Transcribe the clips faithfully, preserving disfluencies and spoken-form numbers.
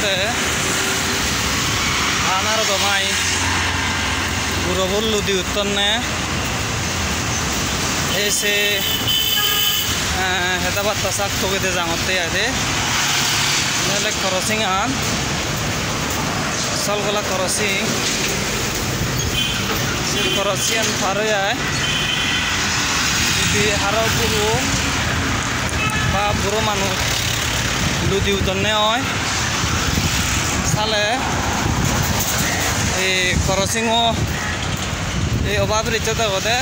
Te anaro do mai gurobo ludi uttonne. Ei se, eh, heda batta sak togede jangotte ai de. Iyen ole crossing an. Solgola crossing. Se crossing an par oi ai. Judi haro guro ba buro manuj ludi udonne oi, sale ei crossing o, ei over bridge o degode,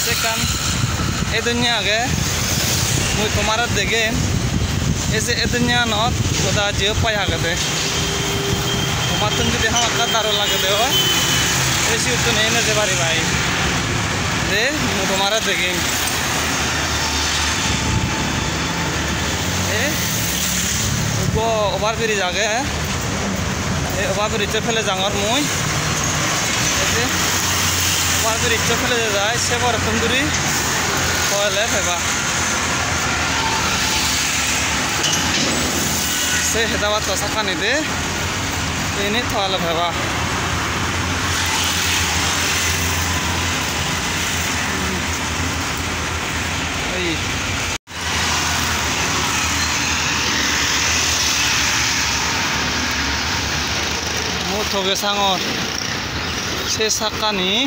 sekkan edonne age, mui tomare degem, ei je edonne anot goda jiyot pai agede. Tomattun judi hamakkai daru lagede oi, ei siyottun ei neje pariba ei. De, mui tomare degem. E, ekko over bridge age. E, over bridge-o pele jangor mui. Ei je, over bridge-o pele jai, se porettun duri toile peba. Se heda batta sakkani de. Iyeni toile peba. Ei. Mui toge sangor se sakkani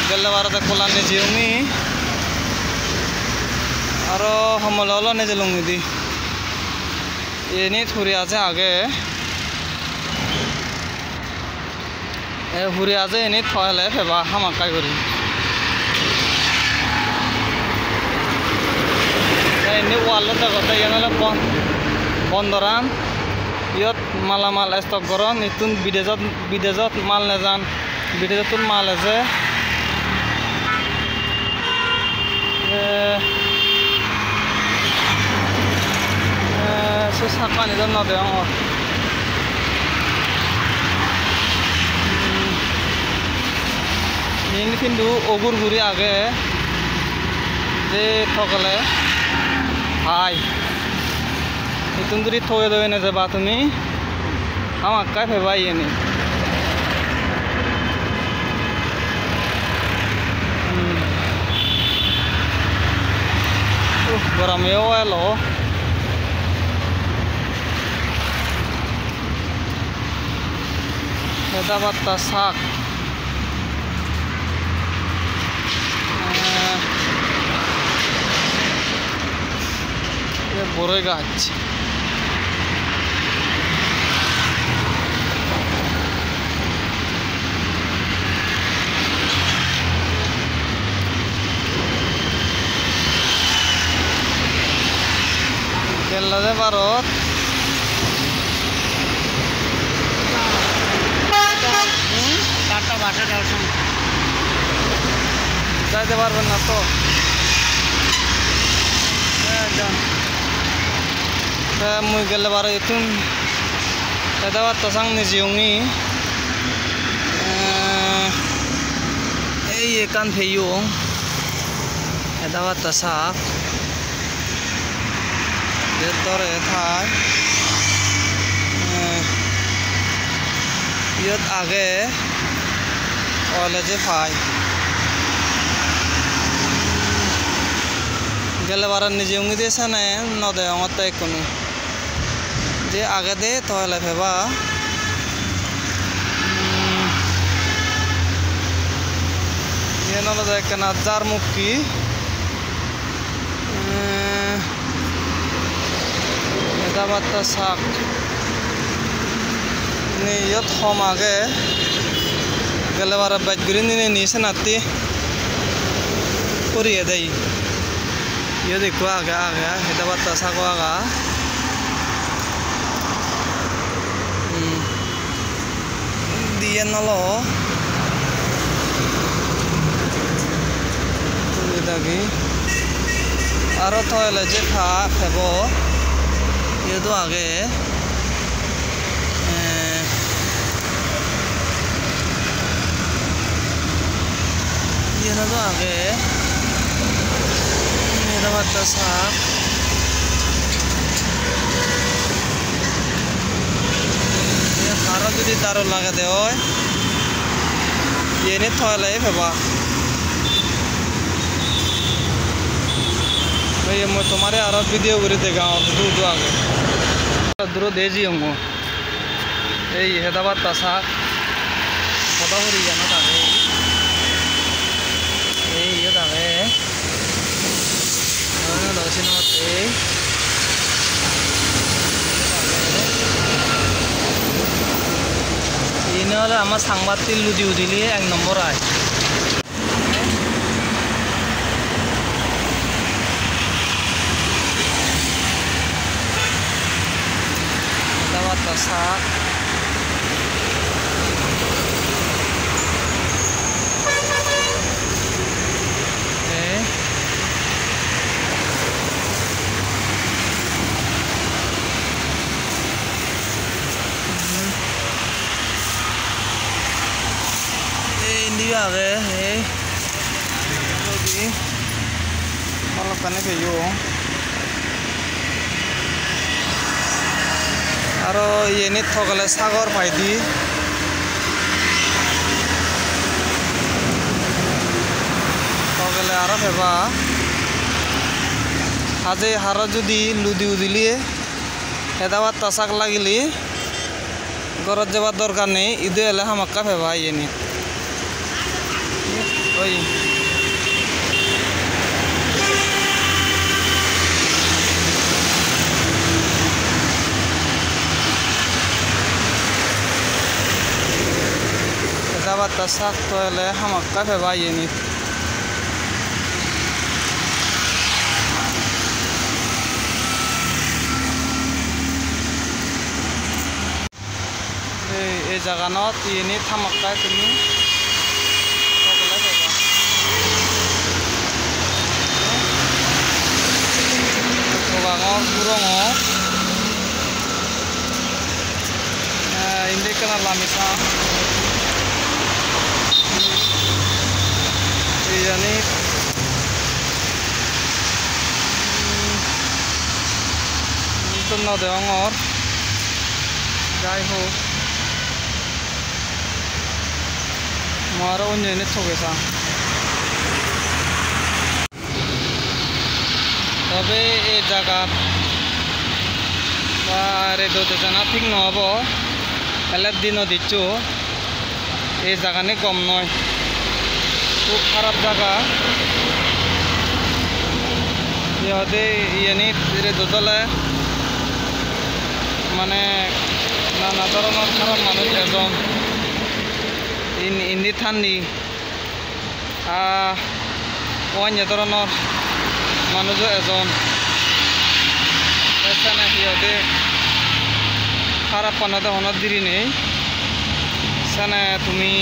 gelle barot ekko lagey jeyongi, aro homole olo nejelungi di. Iyeni turi aje age. E hure aje eni toile peba hamakkai guri. Te indi wall-ot degotte iyen ole bon-, bondoran. Iyot malamal stock goron, ittun bidejot, bidejot mal nejan, bidejottun mal eje. Eh, eh, se sakkani do no degongor. Hmm. Iyen hintu ugur guri age, je togele pai. Ittun duri toge toge nejeba tumi. Hamakkai peba iyeni. Hmm. Uh, gorame o elo. Heda batta sak. Eh, ye boroi gach. Gelle de barot. Hmm? Jaide parben na to. Eh, jan. Te mui gelle barot ittun heda batta sang nejeyongi. Eh, ei ekkan peyong. Heda batta sak. Iyot dore thai. Eh, iyot age ole je pai. Gelle barot nejeyongi de sene no degongotte ekkunu. Je agede toile peba. Hmm. Iyen olode ekkena jar mukki. Eh, heda batta sak. Ni iyot hom age. Gelle bare bej guri nini ni senatti puriye de. Iyot ekko age, age, heda batta sago aga. Hmm. Diyen olo. Tuli dagi. Aro toile je pa pebo. Iyodo age. Eh, iyen do age. Heda batta sak. Daru lagede oi. Iyeni toile peba. Oi, mui tomare aro video guri degangor, hudu hudu age. Duro de jiyongor. Ei heda batta sak. Hodo huri iyanot age. Ei iyot age. Aro no sinongotte. Iyeni ole ama Sangbatte ludi udile ek nombor ai. Heda batta sak. Eh. Ei indi age, ei. Indi balokkani peyon. Aro iyenit togele sagor paide. Togele aro peba. Haje haro judi ludi udile, heda batta sak lagile, gorot jebar dorkar nei, idu ele hamakkai peba iyeni. Oi. Heda batta sak to ele hamakkai peba iyeni. Ei, ei jaganot iyeni hamakkai tumi togele peba. Togangor, hurongor. Eh, indi ekkan lami san. Iyani, hmm, to no degongor. Jai hok. Mo aro onyo ene toge sang. Tobe ei jagat ba redot ejana thik no obo. Ele dinot icchu ei jagani gom noi. Hub harap jaga. Hi hoide iyeni redot ole mane nana dhoronor harap manuj ejon. In-, indi thandi. Ah, onyo dhoronor manujo ejon. Te sene hi hoide harap panode hono diri nei. Sene tumi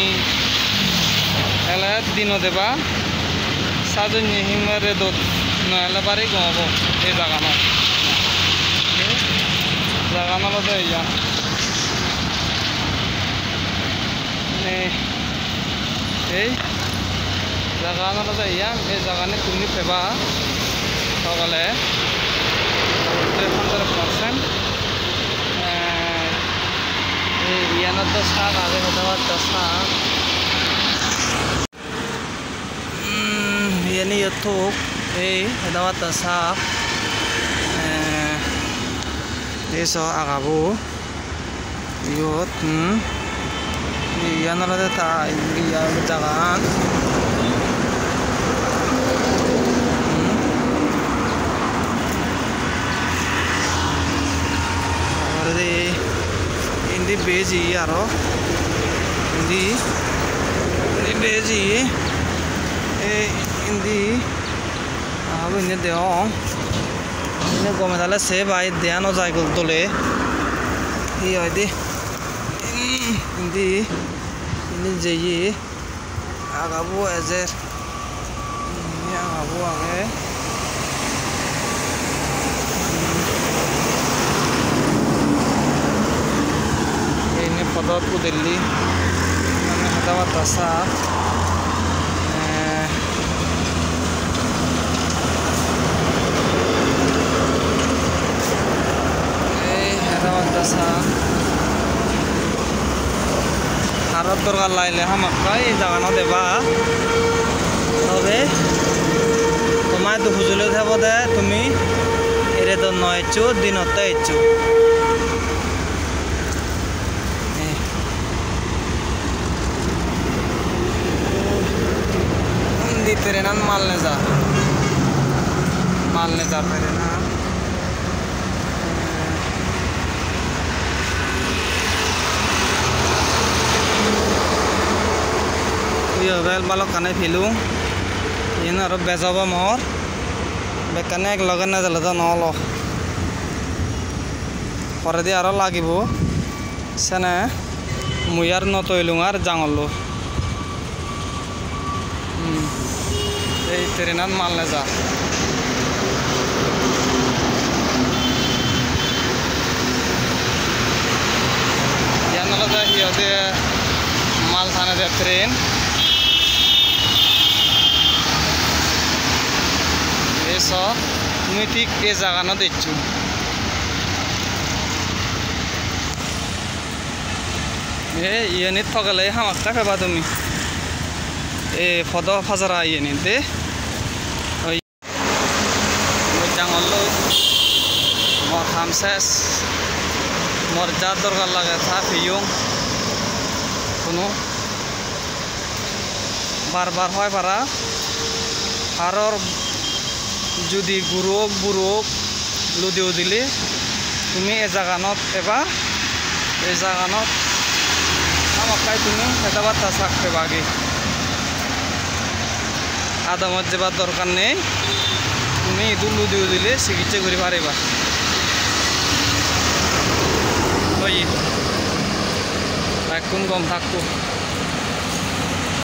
ele dinot eba, sajonye himbe redot no ele bari gom obo ei jaganot. Jagan olode iyan. Mane ei jagan olode iyan, ei jagani tumi peba togele hundred percent. Eh, ei iyanot do sak age, heda batta sak. Hmm, iyeni iyot thok, ei heda batta sak. Eh, ei so agabo. Iyot, hmm. Iyan olode ta, iya jagaan. Hmm. Tar poredi indi bej ye aro. Indi, indi bej ye. Ei, indi. Aro indi degong. Indi gome dale se pai dega no jai goi dole. Hi hoide? Indi, indi jeye agabo ejer. Indi agabo age. Indi podot udelli mane heda batta sar. Eh, Ei heda batta sa. Dorkar lagile hamakkai ei jaganot eba. Tobe tomar idu hujuli thebo de tumi redot no eccho, dinotte eccho. Eh. Undi train-an mal nejar. Mal nejar train-an. Iyo bel balokkani pilung. Iyen aro bej obo mor. Bekkani ek loge nejele do no olo. Poredi aro lagibo. Sene mui ar no toilung ar jangollo. Hmm. Ei train-an mal nejar. Iyan olode hi hoide mal tanede train. Ei so, mui thik ei jaganot ecchong. E, iyenit togele hamakkai peba tumi. E, podo pajara iyenit de. Oi. Mui jangollo. Mor ham ses. Mor ja dorkar lage ta peyong. Kono bar bar hoi para, haror judi guro ok, buro ok ludi udile, tumi e jaganot eba, e jaganot hamakkai tumi heda batta sak pebagi. Adamot jebar dorkar nei, tumi idu ludi udile sikitse guri pariba. Oi, bekkun gom thakko.